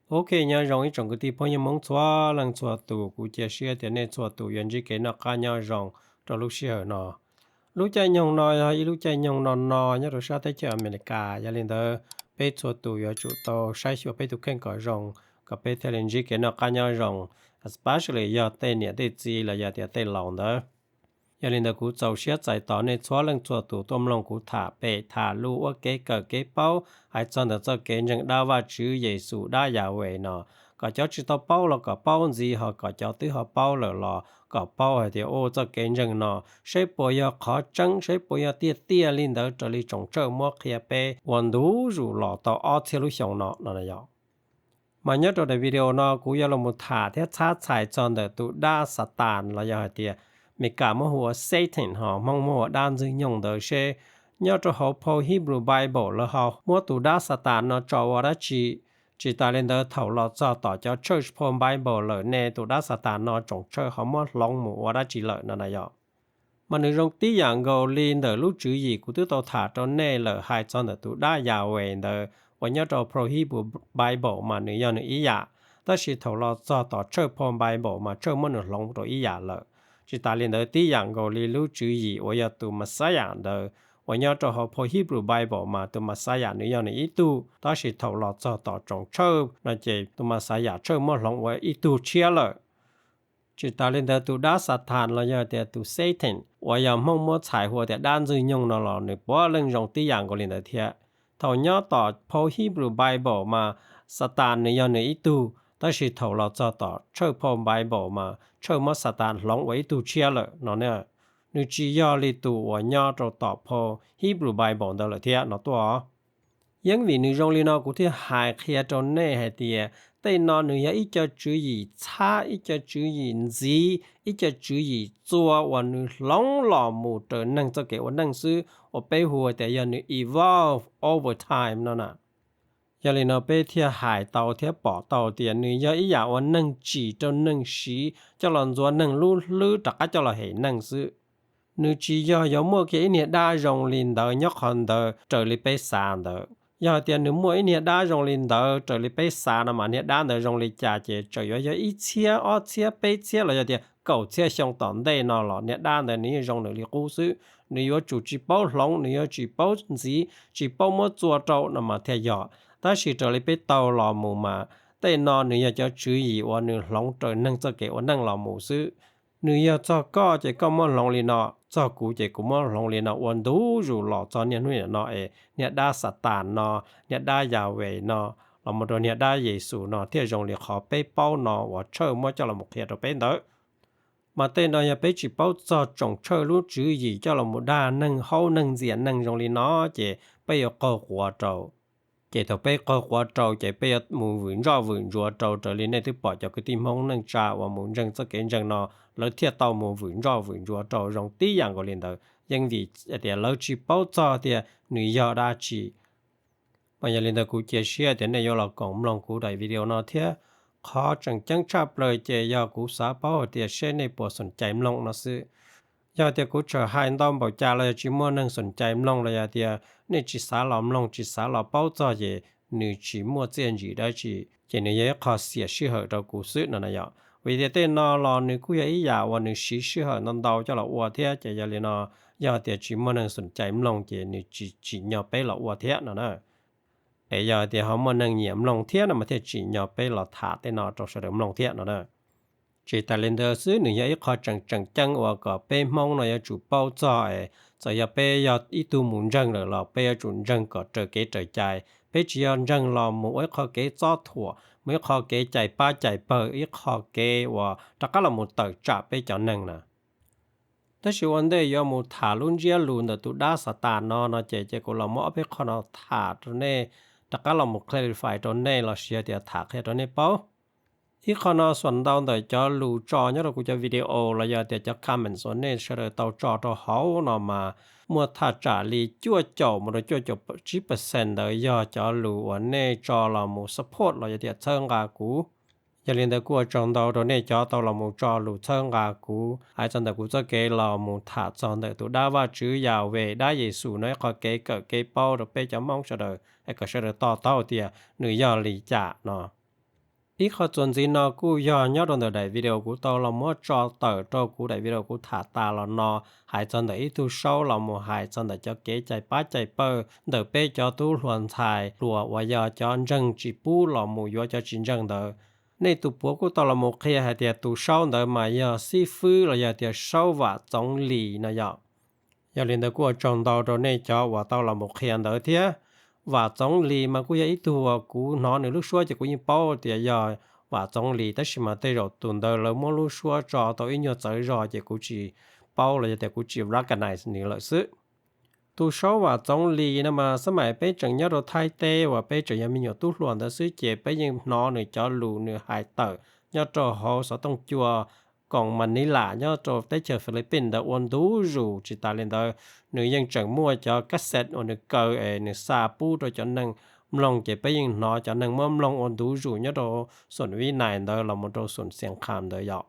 Ok, nyob zoo ib tsoom kwv tij phooj ywg Hmoob txhua leej txhua tus, kuv cia siab tias nej txhua tus yuav ntsib kev noj qab nyob zoo rau lub sij hawm no. Lub caij nyoog no yog ib lub caij nyoog no no nyob rau sab teb chaws Amelikas, yog li ntawd peb txhua tus yuav tsum tau saib xyuas peb tus kheej kom zoo, kom peb thiaj li ntsib kev noj qab nyob zoo, especially yog tej niam tej txiv los yog tias tej laus ntawd. Yog li ntawd kuv txaus siab txais tos nej txhua leej txhua tus tuaj mloog kuv tham pem tham lus ua kev kawm kev paub hais txog ntawm txoj kev ntseeg dab Vajtswv Yexus dab Yahweh no, kom cov tsis tau paub los kom paub ntxiv, ho kom cov twb ho paub lawm los kom paub hais tias, u, txoj kev ntseeg no seb puas yog qhov tseeb, seb puas yog tiag tiag li ntawd raws li tsoom tsawj muab qhia peb ua ntu zus los tau ob txhiab lub xyoo no no yog. Mas nyob rau daim video no kuv yuav los mus tham thiab txhab txhais txog ntawm tus dab Xatas los yog hais tias Meskas muab hu ua Satan ho Hmoob muab hu ua dab ntxwg nyoog ntawd seb nyob rau hauv phau Hebrew Bible lawv ho muab tus dab Xatas no tso ua dab tsi. Tsis tas li ntawd thaum los txog tom cov church phau Bible lawm ne tus dab Xatas no tsoom tsawj ho muab hloov mus ua dab tsi lawm no na yog. Mas nws zoo tib yam nkaus li ntawm lub tswv yim kuv twb tau tham rau nej lawm hais txog ntawm tus dab Yahweh ntawd uas nyob rau phau Hebrew Bible mas nws yog nws ib yam, tab sis thaum los txog tom church phau Bible mas church muab nws hloov rau ib yam lawm. Tsis tas li ntawd tib yam nkaus li lub tswv yim uas yog tus Messiah ntawd uas nyob rau hauv phau Hebrew Bible mas tus Messiah nws yog nws ib tug, tab sis thaum los txog tom tsoom tsawj no ces tus Messiah church muab hloov ua ib tug tshiab lawm. Tsis tas li ntawd tus dab Xatas los yog tias tus Satan uas yog Hmoob muab txhais hu tias dab ntxwg nyoog no los nws puav leej zoo tib yam nkaus li ntawd thiab. Thaum nyob tom phau Hebrew Bible mas Xatas nws yog nws ib tug, tab sis thaum los txog tom church phau Bible mas church muab Xatas hloov ua ib tug tshiab lawm no. Nws tsis yog li tus uas nyob rau tom phau Hebrew Bible ntawd lawm thiab no tuaj. Yeeb vim nws zoo li no kuv thiaj hais qhia rau nej hais tias tej no nws yog ib co tswv yim txhab, ib co tswv yim ntxiv, ib co tswv yim txua uas nws hloov los mus raws neeg txoj kev ua neej xwb, uas peb hu tias yog nws evolve over time no na. Yog li no peb thiaj hais tau thiab pom tau tias nws yog ib yam uas neeg tsim rau neeg siv coj los ntxuav neeg lub hlwb rov qab coj los hem neeg xwb. Nws tsis yog yuav muaj kiag ib niag dab zoo li ntawd nyob qhov ntawd raws li peb xav ntawd. Yog hais tias nws muaj ib niag dab zoo li ntawd raws li peb xav no mas niag dab ntawd zoo li cas ces txawm yuav yog ib txhiab ob txhiab peb txhiab los yog tias kaum txhiab xyoo tom ntej no los niag dab ntawd nws yeej zoo nws li qub xwb. Nws yuav tsum tsis paub hloov, nws yuav tsis paub ntxiv, tsis paub muab txua rau no mas thiaj yog. Tab sis raws li peb taug los mus mas tej no nws yog cov tswv yim uas nws hloov raws neeg txoj kev ua neej los mus xwb. Nws yog txog koj ces koj muab hloov li no, txog kuv ces kuv muab hloov li no ua ntu zus los txog niaj hnub niam no es niag dab Xatas no, niag dab Yahweh no, los mus rau niag dab Yexus no thiaj zoo li qhov peb paub no uas church muab coj los qhia rau peb ntawd. Mas tej no yog peb tsis paub txog tsoom church lub tswv yim coj los dag neeg haub neeg ntxias neeg zoo li no ces peb yuav qaug quav rau. Ces thaum peb qaug quav rau ces peb yuav mus vwm ntsoj vwm ntsuav rau raws li nej twb pom cov kwv tij Hmoob neej tsa uas mus ntseeg txoj kev ntseeg no, lawv thiaj tau mus vwm ntsoj vwm ntsuav rau zoo tib yam nkaus li ntawd, yeej vim tias lawv tsis paub txog tias nws yog dab tsi. Mas yog li ntawd kuv cia siab tias nej yuav los koom mloog kuv daim video no thiab. Qhov tseem ceeb tshaj plaws ces yog kuv xav paub hais tias seb nej puas xoom cai mloog no xwb. Yog tias kuv txawm hais ntau npaum cas los yog tsis muaj neeg xoom cai mloog los yog tias nej tsis xav los mloog tsis xav los paub txog ces nws tsis muaj txiaj ntsig dab tsi, ces nws yog ib qho xiam sij hawm rau kuv xwb no na yom. Vim tias tej no los nws kuj yog ib yam uas nws siv sij hawm ntau ntau coj los ua thiab ces yog li no, yog tias tsis muaj neeg xoom cai mloog ces nws tsis tsim nyog peb los ua thiab no na. Es yog tias ho muaj neeg nyiam mloog thiab no mas thiaj tsim nyog peb los tham tej no rau sawv daws mloog thiab no na. Tsis tas li ntawd xwb nws yog ib qho tseem tseem ceeb uas kom peb Hmoob no yuav tsum paub txog es txawm yog peb yog ib tug mus ntseeg lawm los peb yuav tsum ntseeg kom raws kev raws cai. Peb tsis yog ntseeg los mus ua ib qho kev txob thuam, mus ib qho kev cais pab cais pawg, ib qho kev uas rov qab los mus tawm tsam peb cov neeg na. Tab sis ua ntej yuav mus tham lub ntsiab lus ntawm tus dab Xatas no no ces ces kuv los muab ob peb qho no tham rau nej, rov qab los mus clarify rau nej los sis tias tham qhia rau nej paub. Ib qho no xuam ntau ntawm cov lus tso nyob rau kuv cov video los yog tias cov comments uas nej sawv daws tau tso rau hauv no mas muaj thaj tsam li cuaj caum mus rau cuaj caum tsib percent ntawd yog cov lus uas nej tso los mus support los yog tias txhawb nqa kuv. Yog li ntawd kuj ua tsaug ntau rau nej cov tau los mus tso lus txhawb nqa kuv hais txog ntawm kuv txoj kev los mus tham txog ntawm tus dab Vajtswv Yahweh, dab Yexus no ib qho kev kawm kev paub rau peb cov Hmoob sawv daws es kom sawv daws to taub tias nws yog li cas no. Ib qho txuas ntxiv no kuj yog nyob rau ntawm daim video kuv tau los muab tso tawm rau kuv daim video kuv tham tas los no, hais txog ntawm ib tug saub los mus hais txog ntawm cov kev cais pab cais pawg ntawm peb cov tub hluas ntxhais hluas uas yog cov ntseeg tsis pub los mus yuav cov tsis ntseeg ntawd. Nej tus puav kuj tau los mus qhia hais tias tus saub ntawd mas yog xib fwb los yog tias saub Vam Txoov Lis no yom. Yog li ntawd kuj ua tsaug ntau rau nej cov uas tau los mus qhia ntawd thiab. Vam Txoov Lis mas kuj yog ib tug uas kuv hnov nws lub suab ces kuv yeej paub tias yog Vam Txoov Lis, tab sis mas tej zaum tus ntawd lawv muab lub suab tso tau ib nyuag txawv zog ces kuv tsis paub los yog tias kuv tsis recognize nws lawm xwb. Tus saub Vam Txoov Lis no mas xab maim peb tseem nyob rau Thaib teb uas peb tseem yog me nyuam tub hluas ntawd xwb ces peb yeej hnov nws cov lus nws hais tawm nyob rau hauv xov tooj cua koom Manila nyob rau teb chaws Philippines ntawd ua ntu zus. Tsis tas li ntawd, nws yeej tseem muaj cov cassette uas nws kaw es nws xa pub rau cov neeg mloog ces peb yeej hnov cov neeg muab mloog ua ntu zus nyob rau xoom Vib Nais ntawd los mus rau xoom Xiav Kham ntawd yom.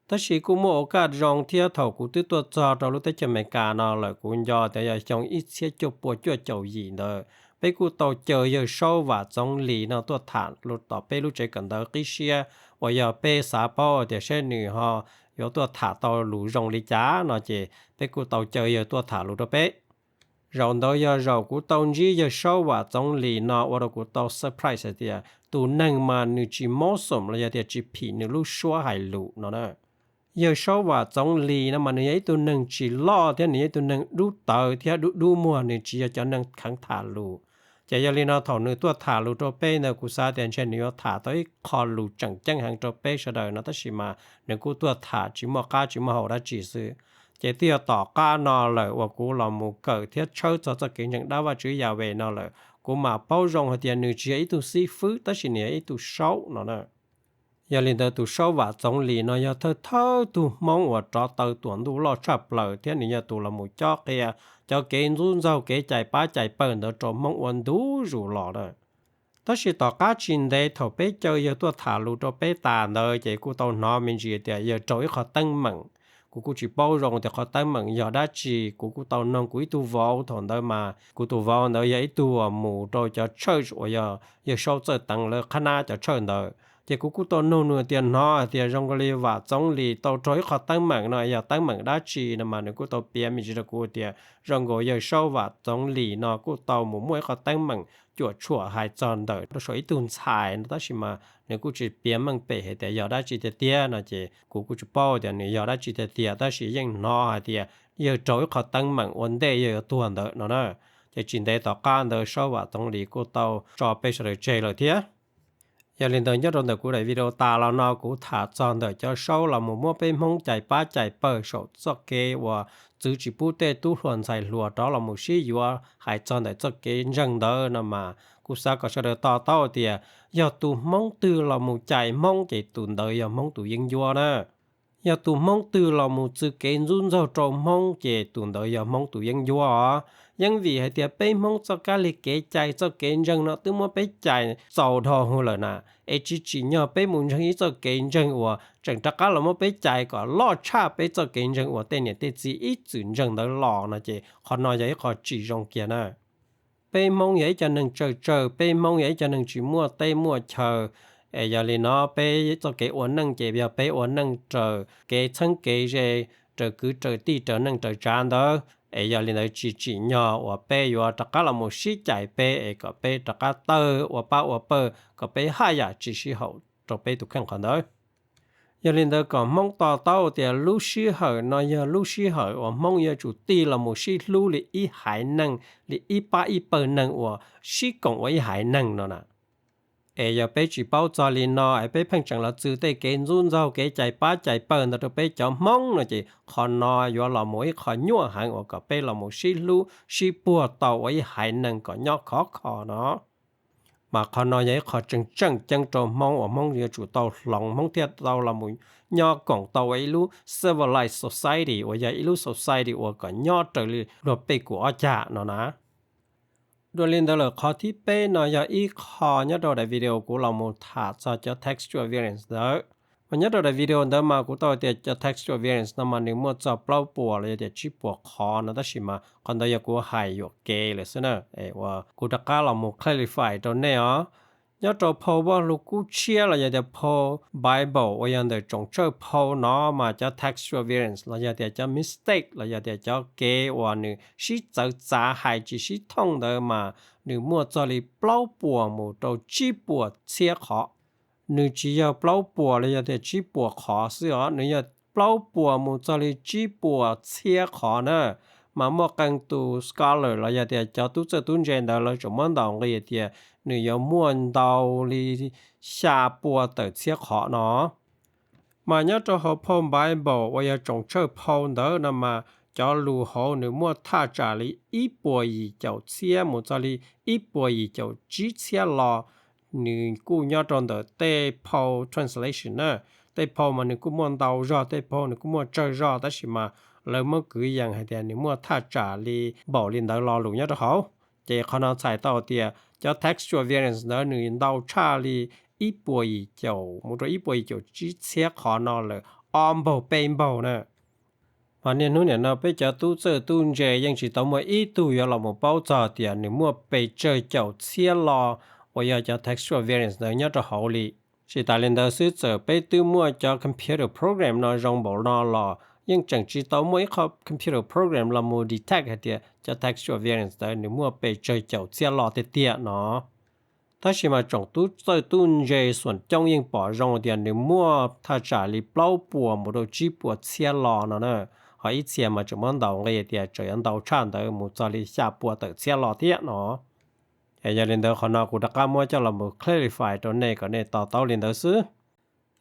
Tab sis kuj muaj ua kaj zoo thiab, thaum kuv twb tuaj txog rau lub teb chaws Amelikas no lawm kuv nco tias yog xyoo ib txhiab cuaj pua cuaj caum yim ntawd, peb kuj tau caw yawg saub Vam Txoov Lis no tuaj tham los tom peb lub tsev kawm ntawv qib siab uas yog peb xav paub tias saib nws ho yuav tuaj tham tau lus zoo li cas no ces peb kuj tau caw yawg tuaj tham lus rau peb. Zaum ntawd yog zaum kuv tau ntsib yawg saub Vam Txoov Lis no ua rau kuv tau surprise hais tias tus neeg mas nws tsis mob xoom los yog tias tsis phim nws lub suab hais lus no na. Yawg saub Vam Txoov Lis no mas nws yog ib tug neeg tsis loj thiab nws yog ib tug neeg dub tawv thiab dub dub muag, nws tsis yog cov neeg kheev tham lus. Ces yog li no thaum nws tuaj tham lus rau peb ntawd kuv xav tias ntshe nws yuav tham tau ib qho lus tseem ceeb heev rau peb sawv daws no, tab sis mas nws kuj tuaj tham tsis muaj qab tsis muaj hau dab tsi xwb. Ces twb yog tom qab no lawm uas kuv los mus kawm thiab tshawb txog txoj kev ntseeg dab Vajtswv Yahweh no lawm kuv mam paub zoo hais tias nws tsis yog ib tug xib fwb tab sis nws yog ib tug saub no na. Yog li ntawd tus saub Vam Txoov Lis no yog thawj thawj tug Hmoob uas rov taw tuam ntuj loj tshaj plaws thiab nws yog tus los mus cob qhia cov kev ntxub ntxaug kev cais pab cais pawg ntawd rau Hmoob ua ntu zus los na. Tab sis tom qab tsis ntev thaum peb caw yawg tuaj tham lus rau peb tas ntawd ces kuj tau hnov me ntsis tias yawg raug ib qho teeb meem. Kuv kuj tsis paub zoo tias qhov teeb meem yog dab tsi, kuv kuj tau noog kuv ib tug vauv thaum ntawd mas kuv tus vauv ntawd yog ib tug uas mus rau cov church uas yog yawg saub Txawj Teev lawv qhab nab cov church ntawd. Ces kuv kuj tau noog nws tias hnov hais tias zoo nkaus li Vam Txoov Lis tau raug ib qho teeb meem no yog teeb meem dab tsi no mas nws kuj tau piav me ntsis rau kuv tias zoo nkaus yawg saub Vam Txoov Lis no kuj tau mus muaj ib qho teeb meem cuam tshuam hais txog ntawm rau saum ib tug ntxhais no tab sis mas nws kuj tsis piav meej pem hais tias yog dab tsi tiag tiag no ces kuv kuj tsis paub tias nws yog dab tsi tiag tiag tab sis yeej hnov hais tias yawg raug ib qho teeb meem ua ntej yawg yuav tuag ntawd no na. Ces tsis ntev tom qab ntawd saub Vam Txoov Lis kuj tau tso peb sawv daws tseg lawm thiab. Yog li ntawd nyob rau ntawm kuv daim video tas los no kuv tham txog ntawm cov saub los mus muab peb Hmoob cais pab cais pawg saum txoj kev uas txwv tsis pub tej tub hluas ntxhais hluas rov los mus sib yuav hais txog ntawm txoj kev ntseeg ntawd no mas kuj xav kom sawv daws to taub tias yog tus Hmoob twg los mus cais Hmoob ces tus ntawd yog Hmoob tus yeeb ncuab na. Yog tus Hmoob twg los mus txwv kev ntxub ntxaug rau Hmoob ces tus ntawd yog Hmoob tus yeeb ncuab os. Yeej vim hais tias peb Hmoob txoj kab lig kev cai txoj kev ntseeg no twb muab peb cais txaus dhau hwv lawm na, es tsis tsim nyog peb mus ntseeg ib txoj kev ntseeg uas tseem rov qab los muab peb cais kom loj tshaj peb txoj kev ntseeg uas tej niam tej txiv ib txwm ntseeg ntawd los no ces qhov no yog ib qho tsis zoo kiag na. Peb Hmoob yog ib co neeg tsawg tsawg, peb Hmoob yog ib co neeg tsis muaj teb muaj chaw, es yog li no peb txoj kev ua neej ces yog peb ua neej raws kev txheeb kev ze, raws kwv raws tij raws neej raws tsav ntawd, es yog li ntawd tsis tsim nyog uas peb yuav rov qab los mus sib cais peb es kom peb rov qab tawg ua pab ua pawg kom peb haj yam tsis sib haum rau peb tus kheej qhov ntawd. Yog li ntawd kom Hmoob to taub tias lub sij hawm no yog lub sij hawm uas Hmoob yuav tsum tig los mus sib hlub li ib haiv neeg, li ib pab ib pawg neeg uas sib koom ua ib haiv neeg no na. Es yog peb tsis paub txog li no es peb pheej tseem los txwv tej kev ntxub ntxaug kev cais pab cais pawg ntawd rau peb cov Hmoob no ces qhov no yuav los mus ib qho nyuaj heev uas kom peb los mus sib hlub sib puag tau ua ib haiv neeg kom nyob khov kho no. Mas qhov no yog ib qho tseem tseem ceeb rau Hmoob uas Hmoob yuav tsum tau hloov Hmoob thiaj tau los mus nyob koom tau ua ib lub civilized society uas yog ib lub society uas kom nyob raws li luag pej kum ob cag no na. Dua li ntawd lawm qhov thib peb no yog ib qho nyob rau daim video kuv los mus tham txog cov textual variants ntawd. Mas nyob rau daim video ntawd mas kuv tau tias cov textual variants no mas nws muaj txog plaub puas los yog tias tsib puas qhov no tab sis mas qhov ntawd yog kuv hais yuam kev lawm xwb na, es uas kuv rov qab los mus clarify rau nej os. Nyob rau phau Vaj Lug Kub Tshiab los yog tias phau Bible uas yog ntawm tsoom txawj phau no mas cov textual variants los yog tias cov mistake los yog tias cov kev uas nws sib txawv txav hais tsis sib thooj ntawd mas nws muaj txog li plaub puas mus rau tsib puas txhiab qhov. Nws tsis yog plaub puas los yog tias tsib puas qhov xwb os, nws yog plaub puas mus txog li tsib puas txhiab qhov na. Mas muaj qee tus scholar los yog tias cov tub txawj tub ntse ntawd lawv tseem muab ntaus nqi tias nws yuav muaj ntau li xya pua tawm txhiab qhov no. Mas nyob rau hauv phau Bible uas yog tsoom txawj phau ntawd no mas cov lus hauv nws muaj thaj tsam li ib puas yim caum txhiab mus txog li ib puas yim caum tsib txhiab lo. Nws kuj nyob rau ntawm tej phau translation na. Tej phau mas nws kuj muaj ntau zog, tej phau nws kuj muaj tsawg zog, tab sis mas lawv muab kwv yees hais tias nws muaj thaj tsam li npaum li ntawd lo lus nyob rau hauv. Ces qhov no txhais tau tias cov textual variants ntawd nws ntau tshaj li ib puas yim caum mus rau ib puas yim caum tsib txhiab qhov no lawm ob npaug peb npaug na. Mas niaj hnub nim no peb cov tub txawj tub ntse yeej tsis tau muaj ib tug yuav los mus paub txog tias nws muaj pes tsawg caum txhiab lo uas yog cov textual variants ntawd nyob rau hauv li. Tsis tas li ntawd xwb, txawm peb twb muaj cov computer program no zoo npaum no los yeej tseem tsis tau muaj ib qho computer program los mus detect hais tias cov textual variants ntawd nws muaj pes tsawg caum txhiab lo tiag tiag no. Tab sis mas tsoom tub txawj tub ntse xuam coob yeej pom zoo tias nws muaj thaj tsam li plaub puas mus rau tsib puas txhiab lo no na. Ho ib txhia mas tseem muab ntaus nqi tias tseem yuav ntau tshaj ntawd mus txog li xya pua tawm txhiab lo thiab no. Yog li ntawd qhov no kuv rov qab muab coj los mus clarify rau nej kom nej to taub li ntawd xwb.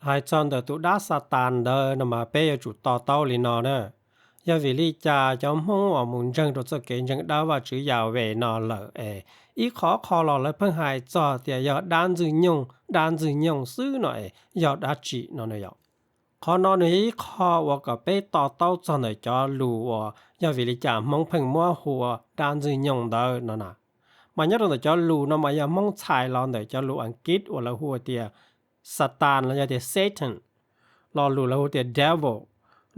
Hais txog ntawm tus dab Xatas ntawd no mas peb yuav tsum to taub li no na. Yog vim li cas cov Hmoob uas mus ntseeg rau txoj kev ntseeg dab Vajtswv Yahweh no lawm es ib qho qho los lawv pheej hais txog tias yog dab Ntxwg Nyoog, dab Ntxwg Nyoog xwb no es yog dab tsi no na yom? Qhov no nws yog ib qho uas kom peb to taub txog ntawm cov lus uas yog vim li cas Hmoob pheej muab hu ua dab Ntxwg Nyoog ntawd no na. Mas nyob rau ntawm cov lus no mas yog Hmoob txhais los ntawm cov lus Askiv uas lawv hu tias Xatas los yog tias Satan, lo lus lawv hu tias devil,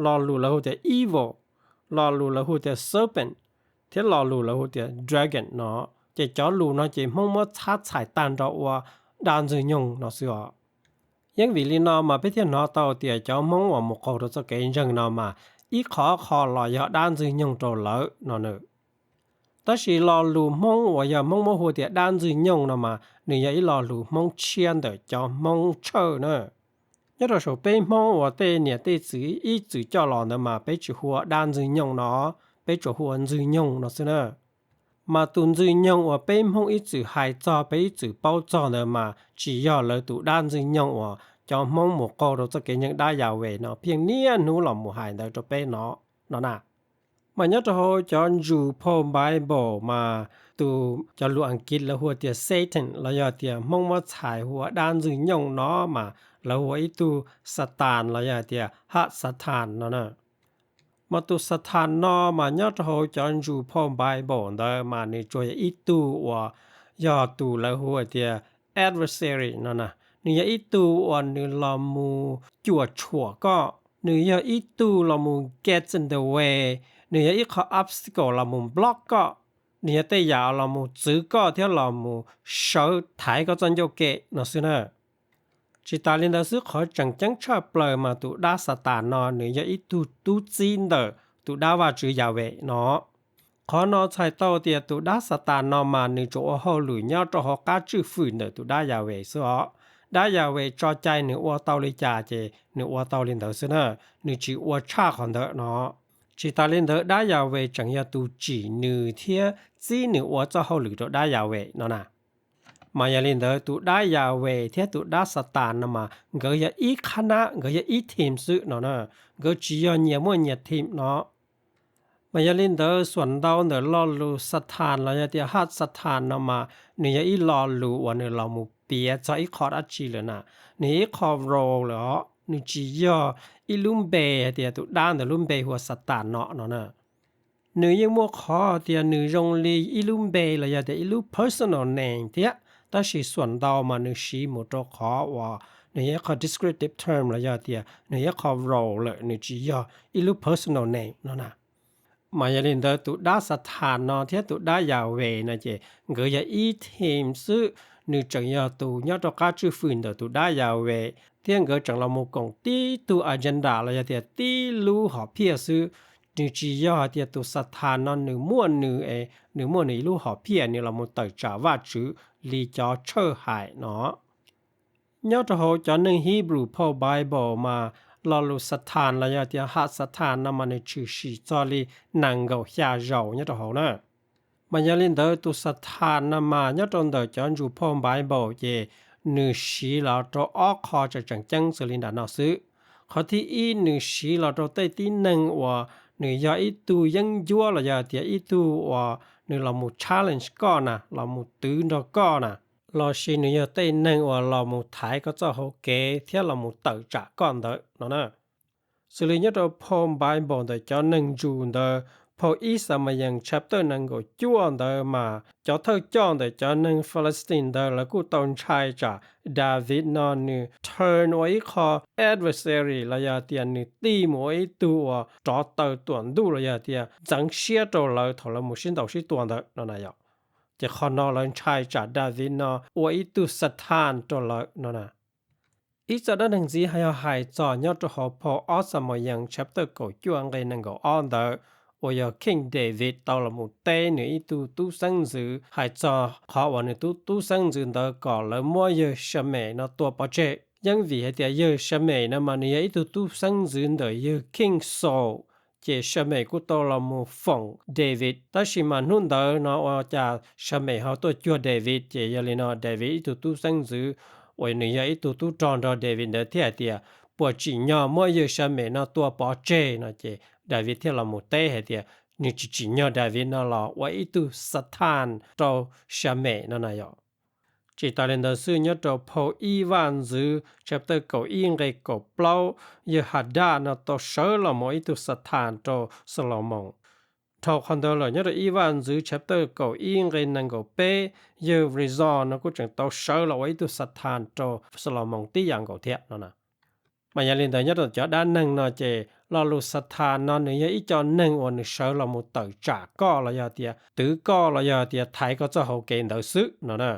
lo lus lawv hu tias evil, lo lus lawv hu tias serpent, thiab lo lus lawv hu tias dragon no. Ces cov lus no ces Hmoob muab txhab txhais tag nrho ua dab Ntxwg Nyoog no xwb os. Yeej vim li no mas peb thiaj hnov tau tias cov Hmoob uas mus qaug rau txoj kev ntseeg no mas ib qho qho los yog dab Ntxwg Nyoog rau lawv no na. Tab sis lo lus Hmoob uas yog Hmoob muab hu tias dab Ntxwg Nyoog no mas nws yog ib lo lus Hmoob tshiab ntawm cov Hmoob Tshawj na. Nyob rau saum peb Hmoob uas tej niam tej txiv ib txwm coj los ntawd mas peb tsis hu ua dab Ntxwg Nyoog no, peb tsuas hu ua Ntxwg Nyoog no xwb na. Mas tus Ntxwg Nyoog uas peb Hmoob ib txwm hais txog, peb ib txwm paub txog ntawd mas tsis yog lawv tus dab Ntxwg Nyoog uas cov Hmoob mus qaug rau txoj kev ntseeg dab Yahweh no pheej niaj hnub los mus hais ntawd rau peb no, no na. Mas nyob rau hauv cov ntsum phau Bible mas tus, cov lus Askiv lawv hu tias Satan los yog tias Hmoob muab txhais hu ua dab Ntxwg Nyoog no mas lawv hu ua ib tug Xatas los yog tias Haj Xatas no na. Mas tus Xatas no mas nyob rau hauv cov ntsum phau Bible ntawd mas nws tsuas yog ib tug uas yog tus lawv hu tias adversary no na. Nws yog ib tug uas nws los mus cuam tshuam koj, nws yog ib tug los mus get in the way, nws yog ib qho obstacle los mus block koj, nws yog tej yam los mus txwv koj thiab los mus sawv thaiv koj txoj ncauj ke no xwb na. Tsis tas li ntawd xwb, qhov tseem ceeb tshaj plaws mas tus dab Xatas no nws yog ib tug tub txib ntawm tus dab Vajtswv Yahweh no. Qhov no txhais tau tias tus dab Xatas no mas nws tsuas ua hauj lwm nyob rau hauv qab tswj fwm ntawm tus dab Yahweh xwb os. Dab Yahweh tso cai nws ua tau li cas ces nws ua tau li ntawd xwb na, nws tsis ua tshaj qhov ntawd no. Tsis tas li ntawd dab Yahweh tseem yog tus tsim nws thiab txib nws ua txoj hauj lwm rau dab Yahweh no na. Mas yog li ntawd tus dab Yahweh thiab tus dab Xatas no mas nkawd yog ib qhab nab, nkawd yog ib team xwb no na, nkawd tsis yog nyias muaj nyias team no. Mas yog li ntawd xuam ntau ntawm lo lus Xatas los yog tias Haj Xatas no mas nws yog ib lo lus uas nws los mus piav txog ib qho dab tsi lawm na, nws yog ib qho role lawm os, nws tsis yog ib lub npe hais tias tus dab ntawd lub npe hu ua Xatas no no na. Nws yeej muaj qhov tias nws zoo li ib lub npe los yog tias ib lub personal name thiab, tab sis xuam ntau mas nws siv mus rau qhov uas nws yog ib qho descriptive term los yog tias nws yog ib qho role lawm, nws tsis yog ib lub personal name no na. Mas yog li ntawd tus dab Xatas no thiab tus dab Yahweh no ces nkawd yog ib team xwb, nws tseem yog tus nyob rau qab tswj fwm ntawm tus dab Yahweh, thiab nkawd tseem los mus koom tib tug agenda los yog tias tib lub hom phiaj xwb. Nws tsis yog hais tias tus Sathas no nws muaj nws es nws muaj nws ib lub hom phiaj nws los mus tawm tsam Vajtswv li cov tshawj hais no. Nyob rau hauv cov neeg Hebrew phau Bible mas lo lus Sathas los yog tias Ha Sathas no mas nws tshwm sim txog li nees nkaum xya zaus nyob rau hauv na. Mas yog li ntawd tus Sathas no mas nyob rau ntawm cov ntsus phau Bible ces nws siv los rau ob qho tseem tseem ceeb xws li nram no xwb. Qhov thib ib, nws siv los rau tej tib neeg uas nws yog ib tug yeeb ncuab los yog tias ib tug uas nws los mus challenge koj na, los mus twv nrog koj na, los sis nws yog tej neeg uas los mus thaiv koj txoj hau kev thiab los mus tawm tsam koj ntawd no na. Xws li nyob rau phau Bible ntawm cov neeg ntsus ntawd, phau ib Xamayees chapter nees nkaum cuaj ntawd mas cov thawj coj ntawm cov neeg Philistine ntawd lawv kuj tau ntshai tsam David no nws turn ua ib qho adversary los yog tias nws tig mus ua ib tug uas rov taw tuam ntuj los yog tias ntxeev siab rau lawv thaum lawv mus sib ntaus sib tua ntawd no na yom. Ces qhov no lawv ntshai tsam David no ua ib tug Sathas rau lawv no na. Ib txoj dab neeg ntxiv yog hais txog nyob rau hauv phau ob Xamayees chapter kaum cuaj nqe nees nkaum ob ntawd, uas yog King David tau los mus teb nws ib tug tub xeeb ntxwv hais txog qhov uas nws tus tub xeeb ntxwv ntawd kom lawv muab yawg Samem no tua pov tseg. Yeej vim hais tias yawg Samem no mas nws yog ib tug tub xeeb ntxwv ntawm yawg King Saul, ces Samem kuj tau los mus foom David. Tab sis mas hnub ntawd no ua cas Samem ho tuaj cuag David, ces yog li no David ib tug tub xeeb ntxwv uas nws yog ib tug tub rog nrog David ntawd thiaj hais tias, puas tsim nyog muab yawg Samem no tua pov tseg no ces David thiaj los mus teb hais tias nws tsis tsim nyog David no los ua ib tug Sathas rau Samem no na yom. Tsis tas li ntawd xwb, nyob rau phau ib Vaj ntxwv chapter kaum ib nqe kaum plaub, yawg Hadaj no tau sawv los mus ib tug Sathas rau Xalumoos. Dhau qhov ntawd lawm nyob rau ib Vaj ntxwv chapter kaum ib nqe nees nkaum peb, yawg Rezon no kuj tseem tau sawv los ua ib tug Sathas rau Xalumoos tib yam nkaus thiab no na. Mas yog li ntawd nyob rau cov dab neeg no ces lo lus Sathas no nws yog ib co neeg uas nws sawv los mus tawm tsam koj los yog tias twv koj los yog tias thaiv koj txoj hau kev ntawd xwb no na.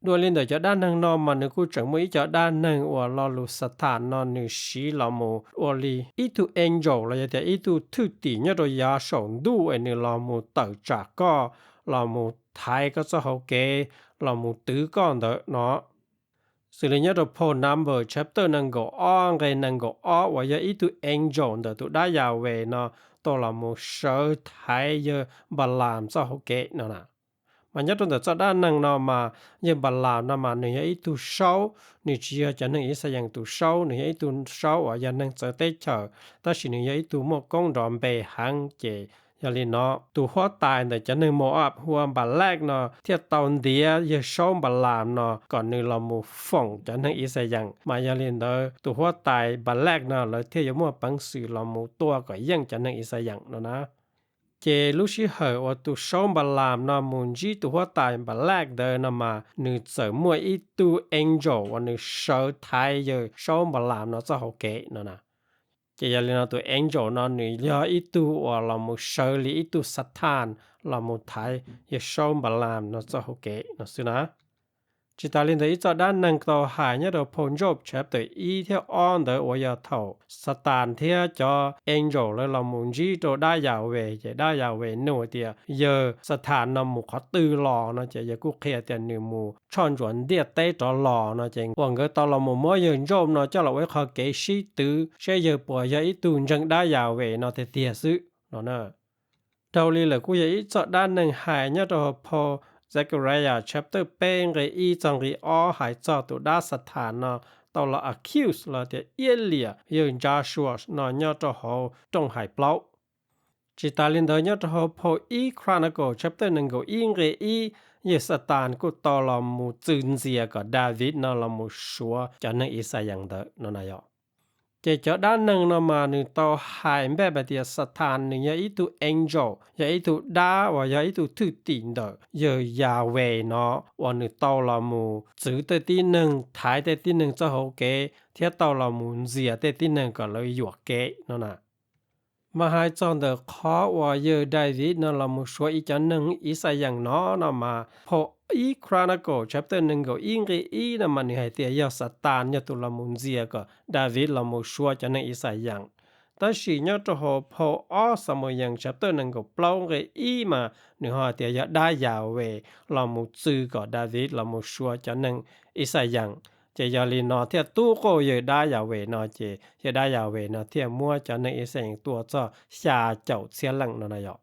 Dua li ntawm cov dab neeg no mas nws kuj tseem muaj ib co dab neeg uas lo lus Sathas no nws siv los mus ua li ib tug angel los yog tias ib tug thwj tim nyob rau yav saum ntuj es nws los mus tawm tsam koj, los mus thaiv koj txoj hau kev, los mus twv koj ntawd no. Xws li nyob rau phau Number chapter nees nkaum ob nqe nees nkaum ob uas yog ib tug angel ntawm tus dab Yahweh no tau los mus sawv thaiv yawg Npalas txoj hau kev no na. Mas nyob rau ntawm txoj dab neeg no mas yawg Npalas no mas nws yog ib tug saub, nws tsis yog cov neeg Yixalayees tus saub, nws yog ib tug saub uas yog neeg txawv teb chaws, tab sis nws yog ib tug muaj koob nrov npe heev. Ces yog li no tus huab tais ntawm cov neeg Moab hu ua Npalaj no thiaj tau ntiav yawg saub Npalas no kom nws los mus foom cov neeg Yixalayees. Mas yog li ntawd tus huab tais Npalaj no lawv thiaj yuav muaj peev xwm los mus tua kom yeej cov neeg Yixalayees no na. Ces lub sij hawm uas tus saub Npalas no mus ntsib tus huab tais Npalaj ntawd no mas nws txawm muaj ib tug angel uas nws sawv thaiv yawg saub Npalas no txoj hau kev no na. Ces yog li no tus angel no nws yog ib tug uas los mus sawv li ib tug Sathas los mus thaiv yawg saub Npalas no txoj hau kev no xwb na. Tsis tas li ntawd ib txoj dab neeg tau hais nyob rau phau Job chapter ib thiab ob ntawd uas yog thaum Satas thiab cov angel lawv los mus ntsib rau dab Yahweh ces dab Yahweh nug tias yawg Satas no mus qhov twg los no ces yawg kuj qhia tias nws mus tshoj ntsuam ntiaj teb rov los no ces uas nkawd tau los mus muab yawg Job no coj los ua ib qho kev sib twv saib yawg puas yog ib tug ntseeg dab Yahweh no tiag tiag xwb no na. Dhau li lawm kuj yog ib txoj dab neeg hais nyob rau hauv phau Zechariah chapter peb nqe ib txog nqe ob hais txog tus dab Satas no tau los accuse los tias iab liam yawg Joshua no nyob rau hauv rooj hais plaub. Tsis tas li ntawd nyob rau hauv phau ib Chronicle chapter nees nkaum ib nqe ib, yawg Satas kuj tau los mus txwv ntxias kom David no los mus suav cov neeg Yixalayees ntawd no na yom. Ces cov dab neeg no mas nws tau hais npaj hais tias Satas nws yog ib tug angel, yog ib tug dab uas yog ib tug thwj tim ntawm yawg Yahweh no uas nws tau los mus txwv tej tib neeg, thaiv tej tib neeg txoj hau kev thiab tau los mus ntxias tej tib neeg kom lawv yuam kev no na. Mas hais txog ntawm qhov uas yawg Daviv no los mus suav ib cov neeg Ixayees no no mas phau ib Chronicle chapter nees nkaum ib nqe ib no mas nws hais tias yog Xatas yog tus los mus ntxias kom Daviv los mus suav cov neeg Ixayees. Tab sis nyob rau hauv phau ob Xamuyees chapter nees nkaum plaub nqe ib mas nws ho hais tias yog dab Yahweh los mus txwv kom Daviv los mus suav cov neeg Ixayees. Ces yog li no thiaj tub quj yawg dab Yahweh no ces yawg dab Yahweh no thiaj muab cov neeg Ixayees tua txog xya caum txhiab leej no na yom.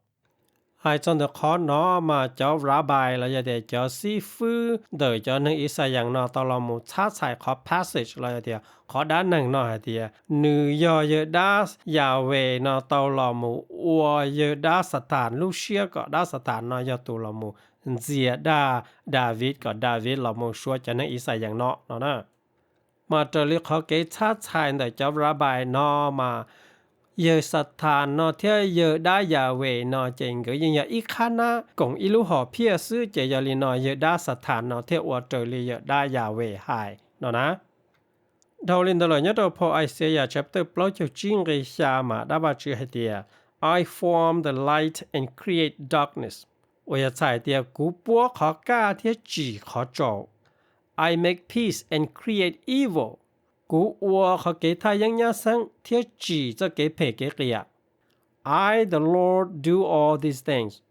Hais txog ntawm qhov no mas cov rabbi los yog tias cov xib fwb ntawm cov neeg Ixayees no tau los mus txhab txhais qhov passage los yog tias qhov dab neeg no hais tias nws yog yawg dab Yahweh no tau los mus ua yawg dab Xatas lub siab kom dab Xatas no yog tus los mus ntxias dab Daviv kom Daviv los mus suav cov neeg Ixayees no no na. Mas raws li qhov kev txhab txhais ntawm cov rabbi no mas yawg Xatas no thiab yawg dab Yahweh no ces nkawd yeej yog ib qhab nab koom ib lub hom phiaj xwb, ces yog li no yawg dab Xatas no thiaj ua raws li yawg dab Yahweh hais no na. Dhau li ntawd lawm nyob rau phau Isaiah chapter plaub caug tsib nqe xya mas dab Vajtswv hais tias, I form the light and create darkness, uas yog txhais tias kuv puab qhov kaj thiab tsim qhov tsaus. I make peace and create evil, kuv ua qhov kev thaj yeeb nyab xeeb thiab tsim txoj kev phem kev qias. I the Lord do all these things,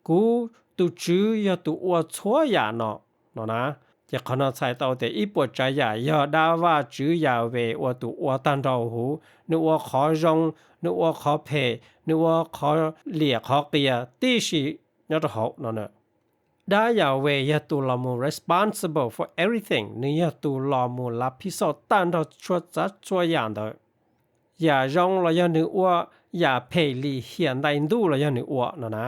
kuv tus Tswv yog tus ua txhua yam no no na. Ces qhov no txhais tau tias ib puas tsav yam yog dab Vajtswv Yahweh ua tus ua tag nrho huv, nws ua qhov zoo, nws ua qhov phem, nws ua qhov liam qhov qias tib si nyob rau hauv no. Dab Yahweh yog tus los mus responsible for everything, nws yog tus los mus lav phij xauj tag nrho txhua tsav txhua yam ntawd. Yam zoo los yog nws ua, yam phem lim hiam ntais ntuj los yog nws ua no na.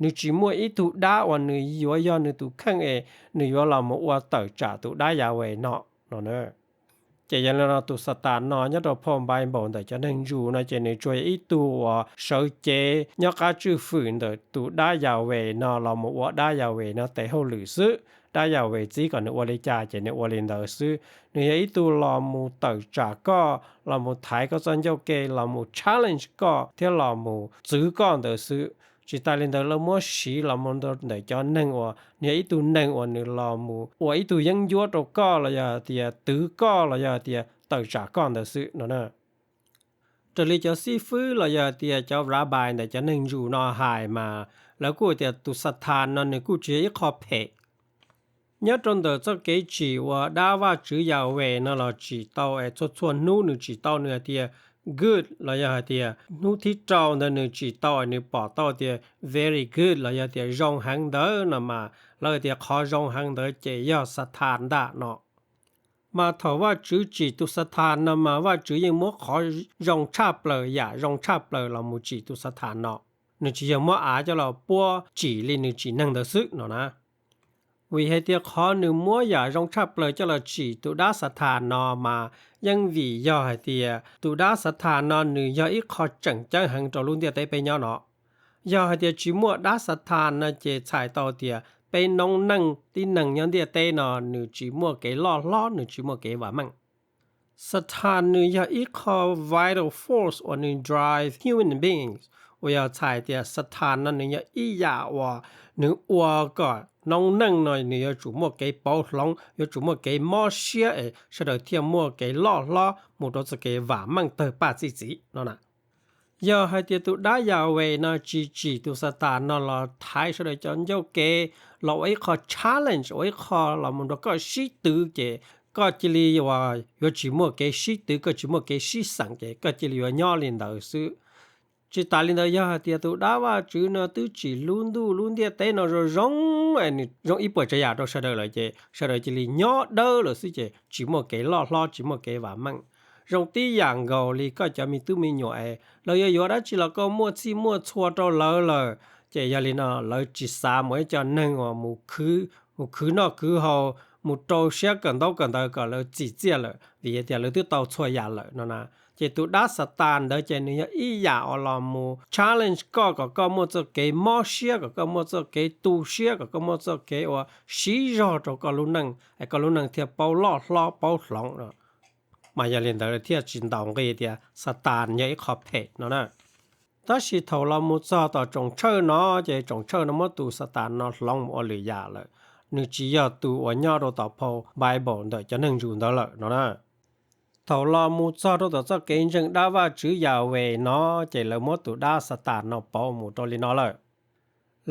Nws tsis muaj ib tug dab uas nws yuav yog nws tus kheej es nws yuav los mus ua tawm tsam tus dab Yahweh no no. Ces yog li no tus Xatas no nyob rau phau Bible ntawm cov neeg Jews no ces nws tsuas yog ib tug uas sawv cev nyob qab tswj fwm ntawm tus dab Yahweh no los mus ua dab Yahweh no tes hauj lwm xwb. Dab Yahweh txib kom nws ua li cas ces nws ua li ntawd xwb. Nws yog ib tug los mus tawm tsam koj, los mus thaiv koj txoj ncauj ke, los mus challenge koj thiab los mus txwv koj ntawd xwb. Tsis tas li ntawd lawv muab siv los mus ntawm cov neeg uas nws yog ib tug neeg uas nws los mus ua ib tug yeeb ncuab rau koj los yog tias twv koj los yog tias tawm tsam koj ntawd xwb no. Raws li cov xib fwb los yog tias cov rabbi ntawm cov neeg Jews no hais mas lawv kuj tias tus Xatas no nws kuj tsis yog ib qho phem. Nyob rau ntawm txoj kev tsim uas dab Vajtswv Yahweh no los tsim tau es txhua txhua hnub nws tsim tau nws hais tias good los yog hais tias hnub thib rau ntawd nws tsim tau es nws pom tau tias very good los yog tias zoo heev ntawd no mas lawv tias qhov zoo heev ntawd ces yog Xatas ntag no. Mas thaum Vajtswv tsim tus Xatas no mas Vajtswv yeej muab qhov zoo tshaj plaws, yam zoo tshaj plaws los mus tsim tus Xatas no. Nws tsis yog muab av coj los puab tsim li nws tsim neeg ntawd xwb no na. Vim hais tias qhov nws muab yam zoo tshaj plaws coj los tsim tus dab Xatas no mas yeej vim yog hais tias tus dab Xatas no nws yog ib qho tseem ceeb heev rau lub ntiaj teb peb nyob no. Yog hais tias tsis muaj dab Xatas no ces txhais tau tias peb noob neej tib neeg nyob ntiaj teb no nws tsis muaj kev loj hlob, nws tsis muaj kev vam meej. Xatas nws yog ib qho vital force uas nws drive human beings, uas yog txhais tias Xatas no nws yog ib yam uas nws ua kom noob neej no nws yuav tsum muaj kev pauv hloov, yuav tsum muaj kev mob siab es sawv daws thiaj muaj kev loj hlob mus rau txoj kev vam meej tawg paj txij txiv no na. Yog hais tias tus dab Yahweh no tsis tsim tus Xatas no los thaiv sawv daws cov ncauj kev, los ua ib qho challenge, ua ib qho los mus nrog koj sib twv ces koj cia li yuav tsis muaj kev sib twv, koj tsis muaj kev sib xeem ces koj cia li yuav nyob li ntawd xwb. Tsis tas li ntawd yog hais tias tus dab Vajtswv no twb tsim lub ntuj lub ntiaj teb no zoo zoo, nws zoo ib puas tsav yam rau sawv daws lawm ces sawv daws cia li nyob dawb lawm xwb ces tsis muaj kev loj hlob, tsis muaj kev vam meej. Zoo tib yam nkaus li koj cov me tub me nyuam es lawv yuav yuav dab tsi los koj muaj txhij muaj txhua rau lawv lawm, ces yog li no lawv tsis xav mus ib co neeg uas mus khwv noj khwv haus, mus rau siab kawm ntaub kawm ntawv kom lawv txim txiaj lawm vim tias lawv twb tau txhua yam lawm no na. Ces tus dab Xatas ntawd ces nws yog ib yam uas los mus challenge koj kom koj muaj txoj kev mob siab, kom koj muaj txoj kev tu siab, kom koj muaj txoj kev uas siv zog rau koj lub neej, koj lub neej thiaj paub loj hlob paub hloov no. Mas yog li ntawd thiaj tsis ntaus nqi tias Xatas yog ib qho phem no na. Tab sis thaum los mus txog tom tsoom tshawj no ces tsoom tshawj no muab tus Xatas no hloov mus ua lwm yam lawm, nws tsis yog tus uas nyob rau tom phau Bible ntawm cov neeg Jews ntawd lawm no na. Thaum los mus txog rau tom txoj kev ntseeg dab Vajtswv Yahweh no, ces lawv muab tus dab Xatas no pauv mus rau li no lawm.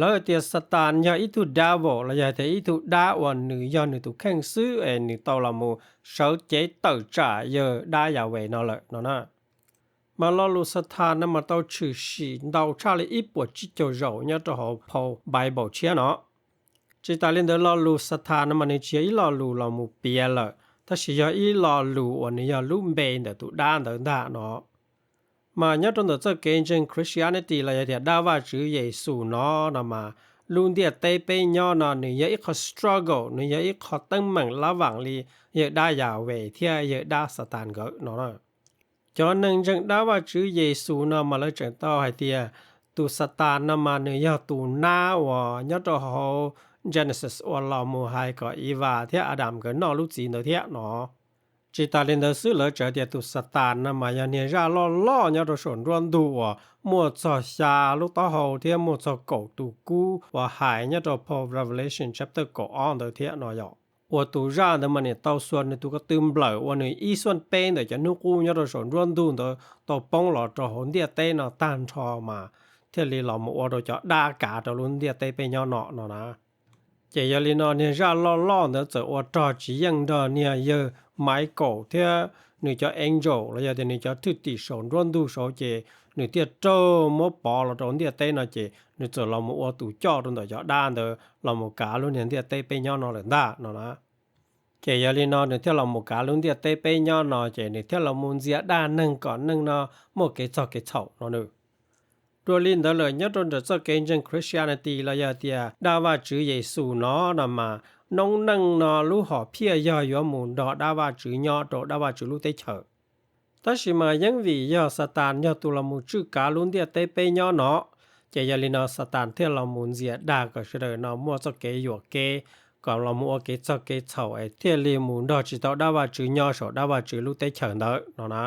Lawv tias Xatas yog ib tug devil los yog tias ib tug dab uas nws yog nws tus kheej xwb es nws tau los mus sawv cev tawm tsam yawg dab Yahweh no lawm no na. Mas lo lus Xatas no mas tau tshwm sim ntau tshaj li ib puas tsib caug zaus nyob rau hauv phau Bible tshiab no. Tsis tas li ntawd, lo lus Xatas no mas nws tsis yog ib lo lus los mus piav lawm, tab sis yog ib lo lus uas nws yog lub npe ntawm tus dab ntawd ntag no. Mas nyob rau ntawm txoj kev ntseeg Christianity los yog tias dab Vajtswv Yexus no, no mas lub ntiaj teb peb nyob no nws yog ib qho struggle, nws yog ib qho teeb meem lab vaam li yawg dab Yahweh thiab yawg dab Xatas nkawd no. Cov neeg ntseeg dab Vajtswv Yexus no mas lawv tseem tau hais tias tus Xatas no mas nws yog tus nab uas nyob rau hauv Genesis uas los mus hais kom Evas thiab Adam nkawd noj lub txiv ntawd thiab no. Tsis tas li ntawd xwb, lawv tseem tias tus Xatas no mas yog niag zaj loj loj nyob rau saum nruab ntug uas muaj txog xya lub taub hau thiab muaj txog kaum tus kub uas hais nyob rau phau Revelation chapter kaum ob ntawd thiab no yom. Uas tus zaj ntawd mas nws tau xuas nws tus ko tw nplawm uas nws ib xuab peb ntawm cov hnub qub nyob rau saum nruab ntug ntawd tau poob los rau hauv ntiaj teb no tag nrho mas thiaj li los mus ua rau cov dab kav rau lub ntiaj teb peb nyob no no na. Ces yog li no niag zaj loj loj ntawd txawm ua rog tsis yeej nrog niag yawg Michael thiab nws cov angel los yog tias nws cov thwj tim saum nruab ntug saud, ces nws thiaj raug muab pov los rau ntiaj teb no, ces nws txawm los mus ua tus coj rau ntawm cov dab ntawd los mus kav lub niag ntiaj teb peb nyob no lawm ntag no na. Ces yog li no nws thiaj los mus kav lub ntiaj teb peb nyob no, ces nws thiaj los mus ntxias dag neeg kom neeg no muaj kev txog kev txhaum no na. Dua li ntawd lawm, nyob rau ntawm txoj kev ntseeg Christianity los yog tias dab Vajtswv Yexus no, no mas noob neej no lub hom phiaj yog yuav mus nrog dab Vajtswv nyob rau dab Vajtswv lub teb chaws. Tab sis mas yeeb vim yog Xatas yog tus los mus tswj kav lub ntiaj teb peb nyob no, ces yog li no Xatas thiaj los mus ntxias dag kom sawv daws no muaj txoj kev yuam kev, kom los mus ua kev txog kev txhaum es thiaj li mus nrog tsis tau dab Vajtswv nyob saum dab Vajtswv lub teb chaws ntawd no na.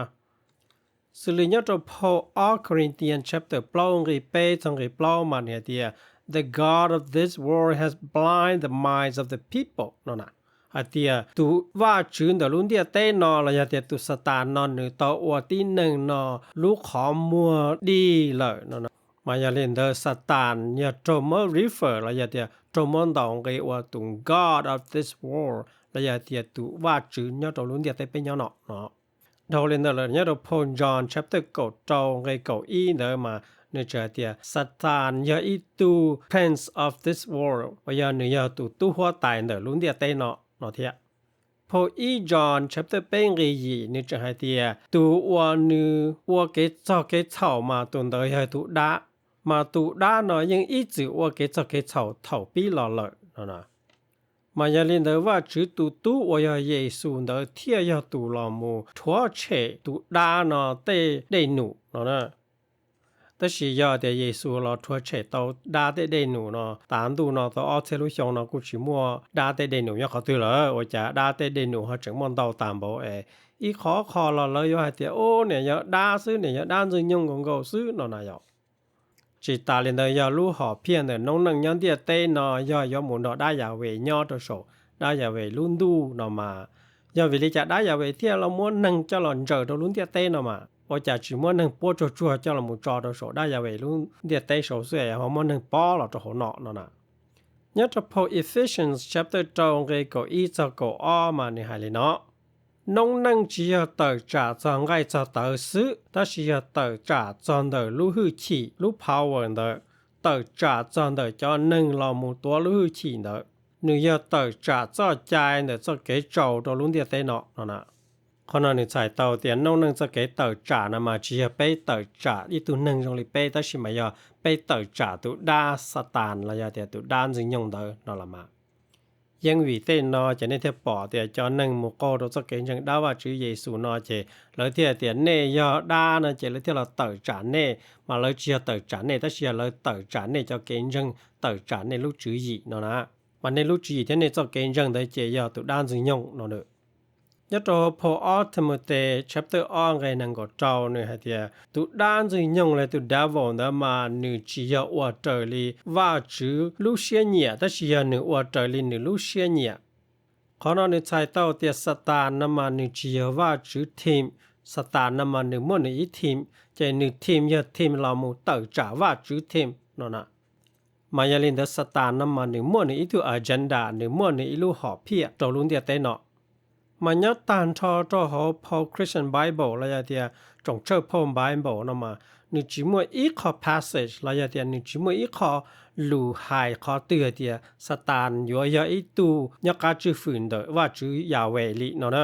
Xws li nyob rau phau ob Corinthians chapter plaub nqi peb txog nqi plaub mas nws hais tias, The God of this world has blind the minds of the people no na. Hais tias tus vaj tswv ntawm lub ntiaj teb no los yog tias tus Xatas no nws tau ua tib neeg no lub qhov muag dig lawm no. Mas yog li ntawd Xatas yog raug muab refer los yog tias raug muab ntaus nqi ua tus God of this world los yog tias tus vaj tswv nyob rau lub ntiaj teb peb nyob no no. Dhau li ntawd lawm nyob rau phau John chapter kaum rau nqi kaum ib ntawd mas nws tseem hais tias Xatas yog ib tug prince of this world uas yog nws yog tus tub huab tais ntawm lub ntiaj teb no no thiab. Phau ib John chapter peb nqi yim nws tseem hais tias tus uas nws ua kev txog kev txhaum mas tus ntawd yog tus dab, mas tus dab no yeej ib txwm ua kev txog kev txhaum thaum pib los lawm no. Mas yog li ntawd Vajtswv tus tub uas yog Yexus ntawd thiaj yog tus los mus rhuav tshem tus dab no tej dej num no na. Tab sis yog tias Yexus los rhuav tshem tau dab tej dej num no, tav ntuj no tau ob txhiab lub xyoo no kuj tsis muaj dab tej dej num nyob qhov twg lawm, ua cas dab tej dej num ho tseem muaj ntau tas npaum es ib qho qho los lawv yuav hais tias, u, niam yog dab xwb, niam yog dab ntxwg nyoog nkaus nkaus xwb no na yom. Tsis tas li ntawd yog lub hom phiaj ntawm noob neej nyob ntiaj teb no yog yuav mus nrog dab Yahweh nyob rau saum dab Yahweh lub ntuj no mas, yog vim li cas dab Yahweh thiaj los muab neeg coj los ntsaws rau lub ntiaj teb no mas, ua cas tsis muab neeg puab tsuag tsuag coj los mus tso rau saum dab Yahweh lub ntiaj teb saud xwb es ho muab neeg pob los rau hauv no no na. Nyob rau phau Ephesians chapter rau nqi kaum ib txog kaum ob mas nws hais li no, noob neej tsis yog tawm tsam txog nqaij txog tawv xwb, tab sis yog tawm tsam txog ntawm lub hwj chim, lub power ntawd, tawm tsam txog ntawm cov neeg los mus tuav lub hwj chim ntawd. Nws yog tawm tsam txoj cai ntawm txoj kev tsaus rau lub ntiaj teb no no na. Qhov no nws txhais tau tias noob neej txoj kev tawm tsam no mas tsis yog peb tawm tsam ib tug neeg zoo li peb, tab sis mas yog peb tawm tsam tus dab Xatas los yog tias tus dab ntxwg nyoog ntawd no los mas. Yeeb vim tej no ces nej thiaj pom tias cov neeg mus qaug rau txoj kev ntseeg dab Vajtswv Yexus no ces lawv thiaj tias nej yog dab no ces lawv thiaj los tawm tsam nej, mas lawv tsis yog tawm tsam nej tab sis yog lawv tawm tsam nej cov kev ntseeg, tawm tsam nej lub tswv yim no na. Mas nej lub tswv yim thiab nej txoj kev ntseeg ntawd ces yog tus dab ntxwg nyoog no na. Nyob rau hauv phau ob Timothy chapter ob nqe nees nkaum rau nws hais tias tus dab ntxwg nyoog los tus devil ntawd mas nws tsis yog ua raws li Vajtswv lub siab nyiam, tab sis yog nws ua raws li nws lub siab nyiam. Qhov no nws txhais tau tias Satan no mas nws tsis yog Vajtswv team, Satan no mas nws muaj nws ib team, ces nws team yog team los mus tawm tsam Vajtswv team no na. Mas yog li ntawd Satan no mas nws muaj nws ib tug agenda, nws muaj nws ib lub hom phiaj rau lub ntiaj teb no. Mas nyob tag nrho rau hauv phau Christian Bible los yog tias tsoom tshawj phau Bible no mas nws tsis muaj ib qho passage los yog tias nws tsis muaj ib qho lus hais qhov twg hais tias Satan yuav yog ib tug nyob qab tswj fwm ntawm Vajtswv Yahweh li no na.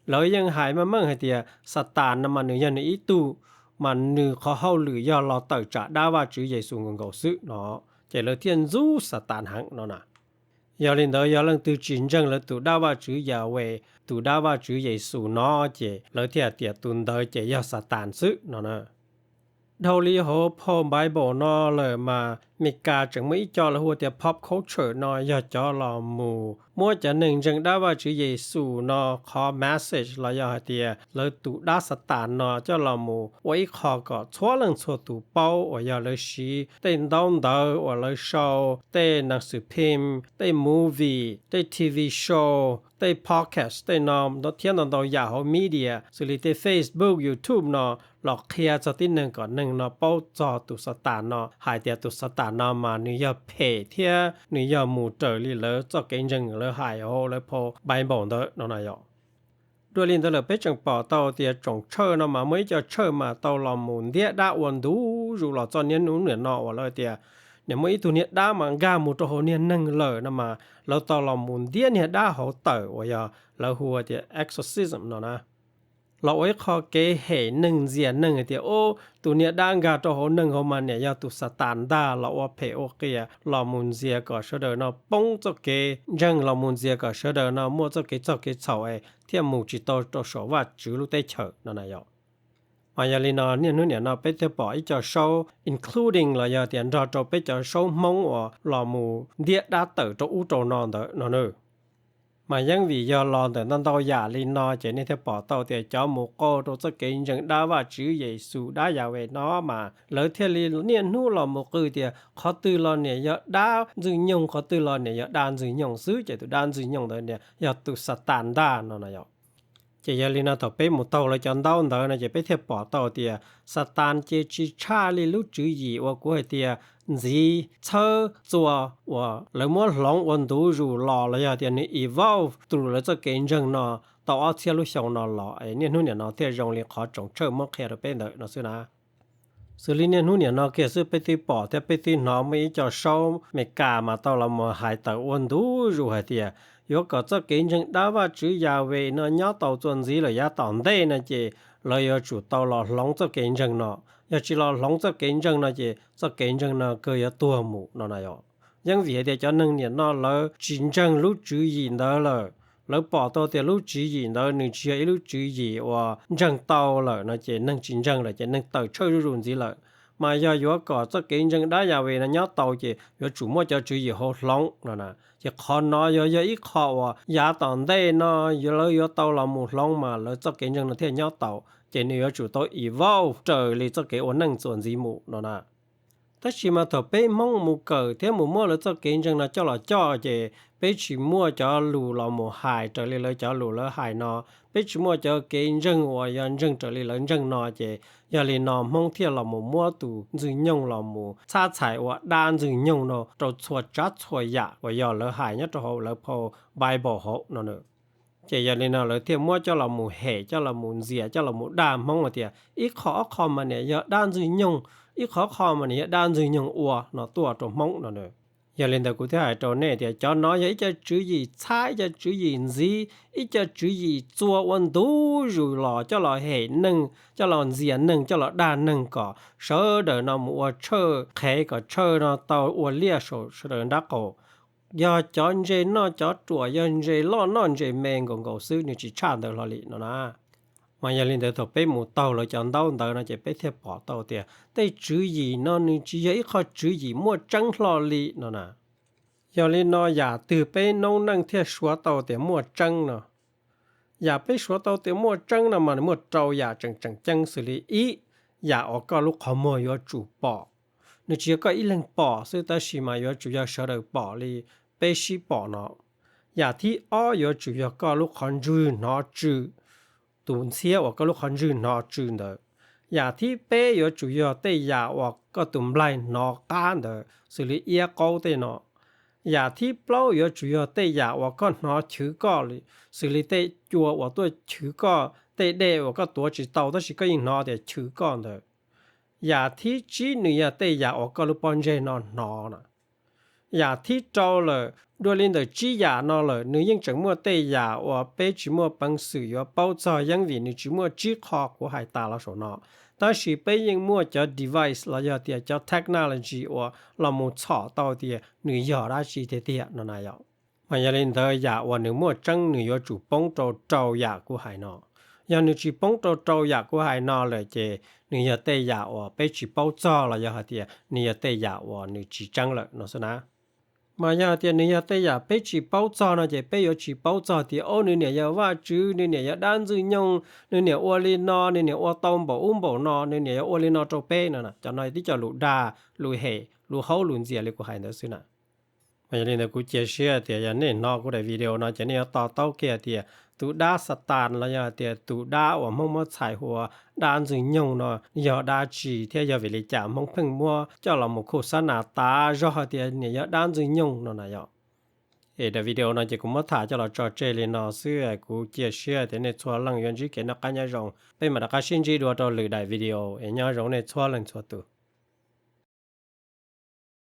Lawv yeej hais meej meej hais tias Satan no mas nws yog nws ib tug, mas nws qhov hauj lwm yog los tawm tsam dab Vajtswv Yexus nkaus nkaus xwb no, ces lawv thiaj ntxub Satan heev no na. Yog li ntawd yog leej twg tsis ntseeg lawv tus dab Vajtswv Yahweh, tus dab Vajtswv Yexus no, ces lawv thiaj hais tias tus ntawd ces yog Satan xwb no na. Dhau li hauv phau Bible no lawm mas Meskas tseem muaj ib co lawv hu tias pop culture no yog cov los mus muab cov neeg ntseeg dab Vajtswv Yexus no qhov message los yog hais tias lawv tus dab Satan no coj los mus ua ib qho kom txhua leej txhua tus paub uas yog lawv siv tej ntaub ntawv uas lawv sau, tej nas xwm phim, tej movie, tej T V show, tej podcast tej no thiab ntau ntau yam hauv media xws li tej Facebook, YouTube no los qhia txog tib neeg kom neeg no paub txog tus Satan no, hais tias tus Satan no mas nws yog phem thiab nws yog mus raws li lawv txoj kev ntseeg lawv hais hauv lawv phau Bible ntawd no na yom. Dua li ntawd lawm peb tseem pom tau tias tsoom tshawj no mas muaj ib co tshawj mas tau los mus ntiab dab ua ntu zus los txog niaj hnub niam no uas lawv tias niam muaj ib tug niag dab mas nkag mus rau hauv niag neeg lawm no mas lawv tau los mus ntiab niag dab hauv tawm uas yog lawv hu tias exorcism no na. Los ua ib qho kev hem neeg ntxias neeg hais tias ub tus niag dab nkag rau hauv neeg hauv mas niam yog tus Satan ntag los ua phem ua qias los mus ntxias kom sawv daws no poob txoj kev ntseeg los mus ntxias kom sawv daws no muaj txoj kev txog kev txhaum es thiaj mus tsis tau rau saum Vajtswv lub teb chaws no na yom. Mas yog li no niaj hnub niam no peb thiaj pom ib co saub including los yog tias nrog rau peb cov saub Hmoob uas los mus ntiab dab tawm rau ub rau no ntawd no na. Mas yeej vim yog los ntawm ntau ntau yam li no ces nej thiaj pom tau tias cov mus qau rau txoj kev ntseeg dab Vajtswv Yexus dab Yahweh no mas lawv thiaj li niaj hnub los mus qw tias qhov twg los niam yog dab Ntxwg Nyoog, qhov twg los niam yog dab Ntxwg Nyoog xwb ces tus dab Ntxwg Nyoog ntawd niam yog tus Satan ntag no na yom. Ces yog li no thaum peb mus taug lawv cov ntaub ntawv no ces peb thiaj pom tau tias Satan ces tsis tshaj li lub tswv yim uas kuv hais tias ntxiv txhawb txua uas lawv muab hloov ua ntu zus los los yog tias nws evolve through lawv txoj kev ntseeg no tau ob txhiab lub xyoo no los es niaj hnub niam no thiaj zoo li qhov tsoom tshawj muab qhia rau peb ntawm no xwb na. Xws li niaj hnub niam no kiag xwb peb twb pom thiab peb twb hnov muaj ib co saub Meskas mas tau los mus hais tawm ua ntu zus hais tias yuav kom txoj kev ntseeg dab Vajtswv Yahweh no nyob tau txuas ntxiv lawm yav tom ntej no ces lawv yuav tsum tau los hloov txoj kev ntseeg no. Yog tsis los hloov txoj kev ntseeg no ces txoj kev ntseeg no kawg yuav tuag mus no na yom. Yeej vim hais tias cov neeg niam no lawv tsis ntseeg lub tswv yim ntawd lawm, lawv pom tau tias lub tswv yim ntawd nws tsis yog ib lub tswv yim uas ntseeg tau lawm no ces neeg tsis ntseeg lawm ces neeg tawm tshawj zuj zus ntxiv lawm. Mas yog yuav kom txoj kev ntseeg dab Yahweh no nyob tau ces yuav tsum muaj cov tswv yim hauv hloov no na. Ces qhov no yog yog ib qho uas yav tom ntej no lawv yuav tau los mus hloov mas lawv txoj kev ntseeg no thiaj nyob tau, ces nws yuav tsum tau evolve raws li txoj kev ua neej txuas ntxiv mus no na. Tab sis mas thaum peb Hmoob mus kawm thiab mus muab lawv txoj kev ntseeg no coj los coj ces peb tsis muaj cov lus los mus hais raws li lawv cov lus lawv hais no, peb tsis muaj cov kev ntseeg uas yog ntseeg raws li lawv ntseeg no ces yog li no Hmoob thiaj los mus muab tus Ntxwg Nyoog los mus txhab txhais ua dab Ntxwg Nyoog no rau txhua tsav txhua yam uas yog lawv hais nyob rau hauv lawv phau Bible hauv no na. Ces yog li no lawv thiaj muab coj los mus hem, coj los mus ntxias, coj los mus dag Hmoob hais tias ib qho ob qho mas niam yog dab Ntxwg Nyoog, ib qho ob qho mas niam yog dab Ntxwg Nyoog ua no tuaj rau Hmoob no na. Yog li ntawd kuv thiaj hais rau nej tias cov no yog ib co tswv yim txhab, ib co tswv yim ntxiv, ib co tswv yim txua ua ntu zus los coj los hem neeg, coj los ntxias neeg, coj los dag neeg kom sawv daws no mus ua tshawj qhev, kom tshawj no tau ua liaj saum sawv daws nrab qaum. Yog cov ntse noj cov ruam, yog ntse loj noj ntse me nkaus nkaus xwb, nws tsis tshaj ntawd hlo li no na. Mas yog li ntawd thaum peb mus taug lawv cov ntaub ntawv no ces peb thiaj pom tau tias tej tswv yim no nws tsis yog ib qho tswv yim muaj tseeb hlo li no na. Yog li no yam twg peb noob neej thiaj suav tau tias muaj tseeb no? Yam peb suav tau tias muaj tseeb no mas nws muaj rau yam tseem tseem ceeb xws li ib, yam uas koj lub qhov muag yuav tsum pom. Nws tsis yog koj ib leeg pom xwb tab sis mas yuav tsum yog sawv daws pom li peb sib pom no. Yam thib ob yuav tsum yog koj lub qhov ntswg hnov tsw, tus ntxhiab uas koj lub qhov ntswg hnov tsw ntawd. Yam thib peb yuav tsum yog tej yam uas koj tus nplaig hnov qab ntawd xws li iab qaub tej no. Yam thib plaub yuav tsum yog tej yam uas koj hnov chwv koj li, xws li tej cua uas tuaj chwv koj, tej dej uas koj tuav tsis tau tab sis koj yeej hnov tias chwv koj ntawd. Yam thib tsib nws yog tej yam uas koj lub pob ntseg no hnov na. Yam thib rau lawm, dua li ntawm tsib yam no lawm nws yeej tseem muaj tej yam uas peb tsis muaj peev xwm yuav paub txog yeeb vim nws tsis muaj tsib qho kuv hais tas los saum no. Tab sis peb yeej muaj cov device los yog tias cov technology uas los mus txhom tau tias nws yog dab tsi tiag tiag no na yom. Mas yog li ntawd yam uas nws muaj tseeb nws yuav tsum poob rau rau yam kuv hais no. Yog nws tsis poob rau rau yam kuv hais no lawm ces nws yog tej yam uas peb tsis paub txog los yog hais tias nws yog tej yam uas nws tsis tseeb lawm no xwb na. Mas yog hais tias nws yog tej yam peb tsis paub txog no ces peb yuav tsis paub txog tias o nws niam yog Vajtswv, nws niam yog dab ntxwg nyoog, nws niam ua li no, nws niam ua tau npaum ub npaum no, nws niam yuav ua li no rau peb no. Cov no tib co lus dag, lus hem, lus haub lus ntxias li kuv hais ntawd xwb na. Mas yog li ntawd kuv cia siab tias yog nej hnov kuv daim video no ces nej yuav to taub kiag tias tus dab Xatas los yog tias tus dab uas Hmoob muab txhais hu ua dab ntxwg nyoog no yog dab tsi thiab yog vim li cas Hmoob pheej muab coj los mus khuj xab nas tas zog hais tias niam yog dab ntxwg nyoog no na yom. Es daim video no ces kuv muab tham coj los tso tseg li no xwb, kuv cia siab tias nej txhua leej yuav ntsib kev noj qab nyob zoo, peb mam rov qab sib ntsib dua rau lwm daim video, es nyob zoo nej txhua leej txhua tus.